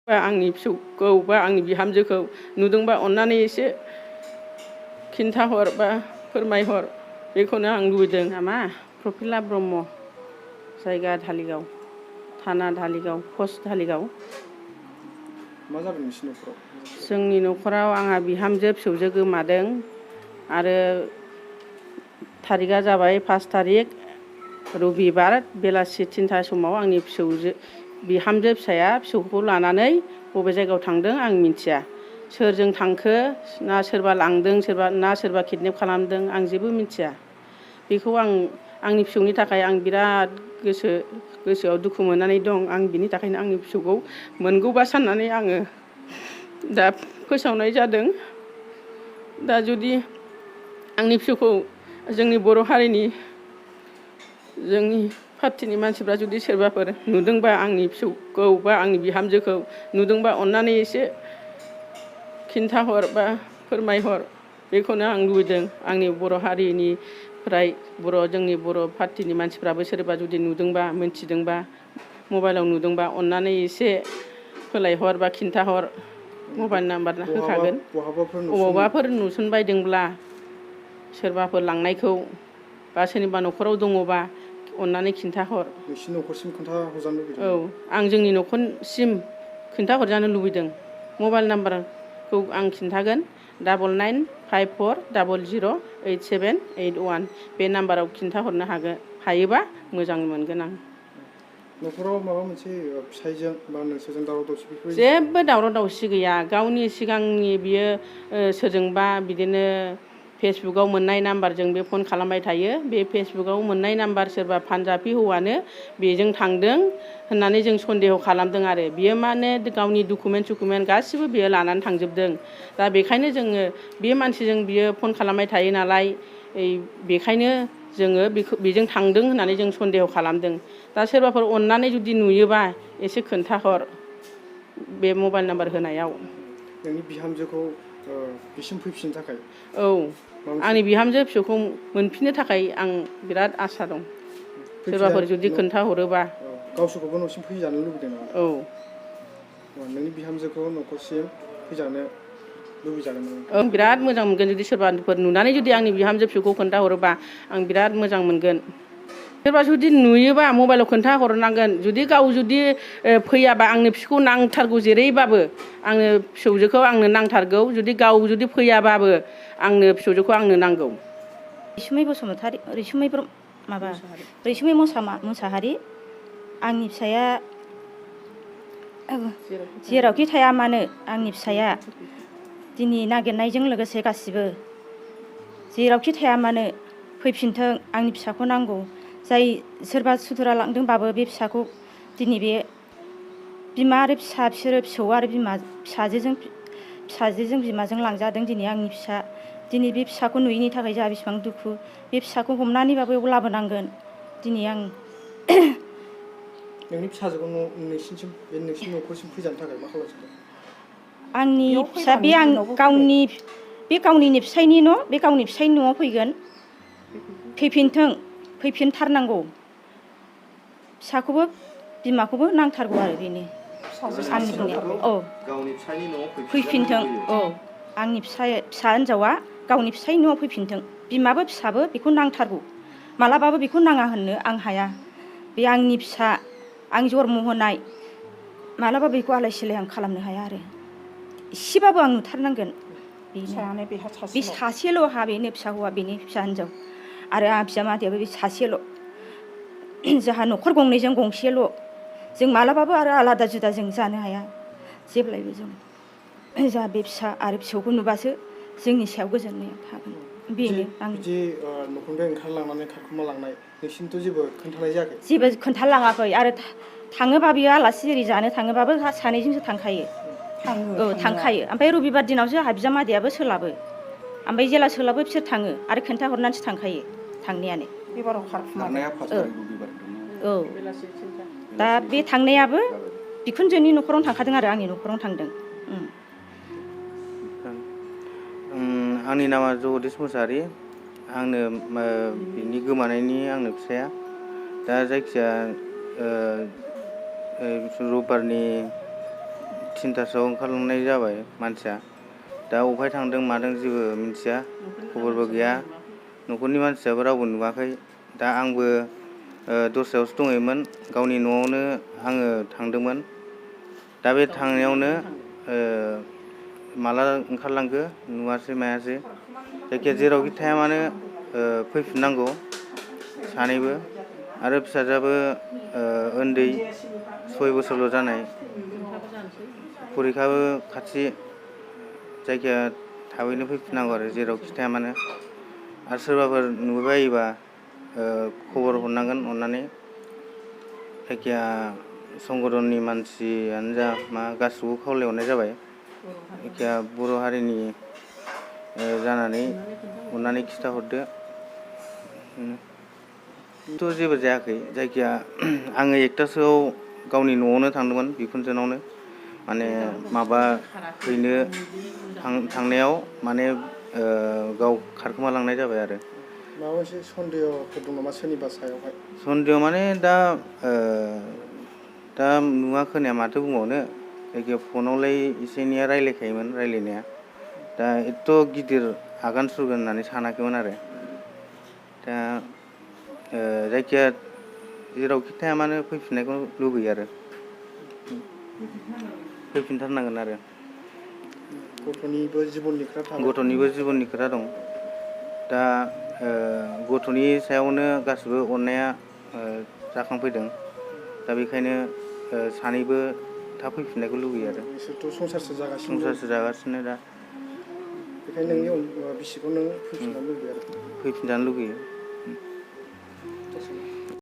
आंनि फिसौखौ बा आंनि बिहामजोखौ नुदोंबा अन्नानै एसे खिन्थाहर बा फोरमायहर बेखौनो आं लुबैदों। नामा प्रफुल्ला ब्रह्म, जायगा धालिगाव, थाना धालिगाव, पस्ट धालिगाव। मा जादों नोंसिनि न'खराव? जोंनि न'खराव आंहा बिहामजो फिसौजो गोमादों आरो थारिखआ जाबाय 5 थारिख रबिबार बेलासि 3टा समाव आंनि बिहामजो फिसाया फिसौखौ लानानै बबे जायगायाव थांदों आं मिथिया। सोरजों थांखो ना सोरबा लांदों सोरबा किडनेप खालामदों आं जेबो मिथिया। बेखौ आंनि फिसौनि थाखाय आं बिराद गोसोआव दुखु मोननानै दं। आं बिनि थाखायनो आंनि फिसौखौ मोनगौबा साननानै आङो दा फोसावनाय जादों। दा जुदि आंनि फिसौखौ जोंनि बर' हारिनि जोंनि पार्टिनि मानसिफ्रा जुदि सोरबाफोर नुदोंबा आंनि फिसौखौ बा आंनि बिहामजोखौ नुदोंबा अन्नानै एसे खिन्थाहर बा फोरमायहर बेखौनो आं लुबैदों। आंनि बर' हारिनिफ्राय जोंनि बर' पार्टिनि मानसिफ्राबो सोरबा जुदि नुदोंबा मोनथिदोंबा मबाइलाव नुदोंबा अन्नानै एसे फोलायहर बा खिन्थाहर। मबाइल नाम्बार होखागोन। बबावबाफोर नुसनबायदोंब्ला सोरबाफोर लांनायखौ बा सोरनिबा न'खराव दङबा अन्नानै खिन्थाहर। नोंसिनि न'खरसिम खोन्थाहरजानो लुबैदों? औ, आं जोंनि न'खरसिम खिन्थाहरजानो लुबैदों। मबाइल नाम्बारखौ आं खिन्थागोन 9954008781। बे नाम्बाराव खिन्थाहरनो हायोबा मोजां मोनगोन आं। न'खराव माबा मोनसे फिसायजों बा नोंसोरजों दावराव दावसि बेफोरबायदि? जेबो दावराव दावसि गैया। गावनि सिगांनि बियो सोरजोंबा बिदिनो फेसबुकाव मोननाय नाम्बारजों बे फन खालामबाय थायो। बे फेसबुकाव मोननाय नाम्बार सोरबा पान्जाबि हौवानो बेजों थांदों होननानै जों सन्देह खालामदों आरो बियो माने गावनि डकुमेन्ट गासिबो बियो लानानै थांजोबदों। दा बेखायनो जोङो बे मानसिजों बियो फन खालामबाय थायो नालाय बेखायनो जोङो बेजों थांदों होननानै जों सन्देह खालामदों। दा सोरबाफोर अन्नानै जुदि नुयोबा एसे खोन्थाहर बे मबाइल नाम्बार होनायाव। नोंनि बिहामजोखौ बिसिम फैफिननो थाखाय? औ, आंनि बिहामजो फिसौखौ मोनफिननो थाखाय आं बिराद आसा दं। सोरबाफोर जुदि खोन्थाहरोबा। गावसोरखौबो न'सिम फैजानो लुबैदों नामा? औ, नोंनि बिहामजोखौ न'खरसिम फैजानो लुबैजादोंमोन? ओं, बिराद मोजां मोनगोन जुदि सोरबाफोर नुनानै जुदि आंनि बिहामजो फिसौखौ खोन्थाहरोबा आं बिराद मोजां मोनगोन। सोरबा जुदि नुयोबा मबाइलाव खोन्थाहरनांगोन। जुदि गाव फैयाबा आंनो फिसौखौ नांथारगौ जेरैबाबो आंनो फिसौजोखौ आंनो नांथारगौ। जुदि गाव फैयाबाबो आंनो फिसौजोखौ आंनो नांगौ। रैसुमै मुसाहारि। आंनि फिसाया जेरावखि थाया मानो आंनि फिसाया दिनै नागिरनायजों लोगोसे गासिबो जेरावखि थाया मानो फैफिनथों। आंनि फिसाखौ नांगौ। जाय सोरबा सुथुरा लांदोंबाबो बे फिसाखौ दिनै बे बिमा आरो फिसा बिसोरो फिसौ आरो फिसाजोजों बिमाजों लांजादों। दिनै आंनि फिसा दिनै बे फिसाखौ नुयैनि थाखाय जोंहा बेसेबां दुखु। बे फिसाखौ हमनानैबाबो लाबोनांगोन। दिनै आं नोंनि फिसाजोखौ नोंसिनि न'खरसिम फैजानो थाखाय मा खालामदों? आंनि फिसा बे गावनिनो फिसायनि न' बे गावनि फिसायनि न'आव फैगोन। फैफिनथों, फैफिनथारनांगौ। फिसाखौबो बिमाखौबो नांथारगौ आरो बेनो आंनि बुंनाया। औ, फैफिनथों। औ, आंनि फिसा हिनजावा गावनि फिसायनि न'आव फैफिनथों। बिमाबो फिसाबो बेखौ नांथारगौ। मालाबाबो बेखौ नाङा होननो आं हाया। बे आंनि फिसा, आं जन्म होनाय। मालाबा बेखौ आलाय सिलाय आं खालामनो हाया आरो एसेबाबो आं नुथारनांगोन। बे सासेल'हा बेनो फिसा हौवा, बेनि फिसा हिनजाव आरो आंहा बिजामादैयाबो बे सासेल'। जोंहा न'खर गंनैजों गंसेल'। जों मालाबाबो आरो आलादा जुदा जों जानो हाया। जेब्लायबो जोंहा बे फिसा आरो फिसौखौ नुबासो जोंनि सायाव गोजोननाया थागोन। बेनो आं बिदि न'खरनिफ्राय ओंखारलांनानै खारखुमा लांनाय नोंसिनिथ' जेबो खोन्थानाय जायाखै? जेबो खोन्थालाङाखै आरो थाङोबा बियो आलासि एरि जानो थाङोबाबो सानैजोंसो थांखायो। औ, थांखायो। ओमफ्राय रबिबार दिनावसो आंहा बिजामादैयाबो सोलाबो। ओमफ्राय जेला सोलाबो बिसोर थाङो आरो खोन्थाहरनानैसो थांखायो थांनायानो। औ, दा बे थांनायाबो बिखुनजोनि न'खरावनो थांखादों आरो आंनि न'खरावनो थांदों। आंनि नामा जगदिस मुसाहारि। आंनो बिनि गोमानायनि आंनो फिसाया दा जायखिया रबिबारनि थिनथासोआव ओंखारलांनाय जाबाय मानसिया। दा अबहाय थांदों मादों जेबो मिथिया, खबरबो गैया। न'खरनि मानसियाबो रावबो नुवाखै। दा आंबो दस्रायावसो दंहैयोमोन, गावनि न'आवनो आङो थांदोंमोन। दा बे थांनायावनो माला ओंखारलांखो नुवासै मायासै। जायखिया जेरावखि थाया मानो फैफिननांगौ सानैबो। आरो फिसाजोआबो उन्दै 6 बोसोरल' जानाय, फरिखाबो खाथि। जायखिया थाबैनो फैफिननांगौ आरो जेरावखि थाया मानो। आरो सोरबाफोर नुबायोबा खबर हरनांगोन अननानै। जायखिया संगठननि मानसियानो जा मा गासिबो खावलायहरनाय जाबाय। जायखिया बर' हारिनि जानानै अननानै खिथाहरदो। थ' जेबो जायाखै। जायखिया आङो 1थासोआव गावनि न'आवनो थांदोंमोन, बिखुनजोनावनो। माने माबा हैनो थांनायाव माने गाव खारखोमालांनाय जाबाय आरो। माबा मोनसे सन्देहफोर दं नामा सोरनिबा सायावहाय? सन्देह माने दा नुवा खोनाया माथो बुंबावनो। जायखिया फनावलाय एसे एनैया रायलायखायोमोन रायलायनाया। दा एथ' गिदिर आगान सुरगोन होननानै सानाखैमोन आरो। दा जायखिया जेरावखि थाया मानो फैफिननायखौ लुबैयो आरो। फैफिनथारनांगोन आरो। गथ'निबो जिबननि खोथा थाबाय। गथ'निबो जिबननि खोथा दं। दा गथ'नि सायावनो गासिबो अननाया जाखांफैदों। दा बेखायनो सानैबो थाब फैफिननायखौ लुबैयो आरो। बिसोरथ' संसारसो जागासिनो दं। संसारसो जागासिनो दा। बेखायनो नोंनि बिसिखौ नों फैफिनजानो लुबैयो आरो। फैफिनजानो लुगैयो।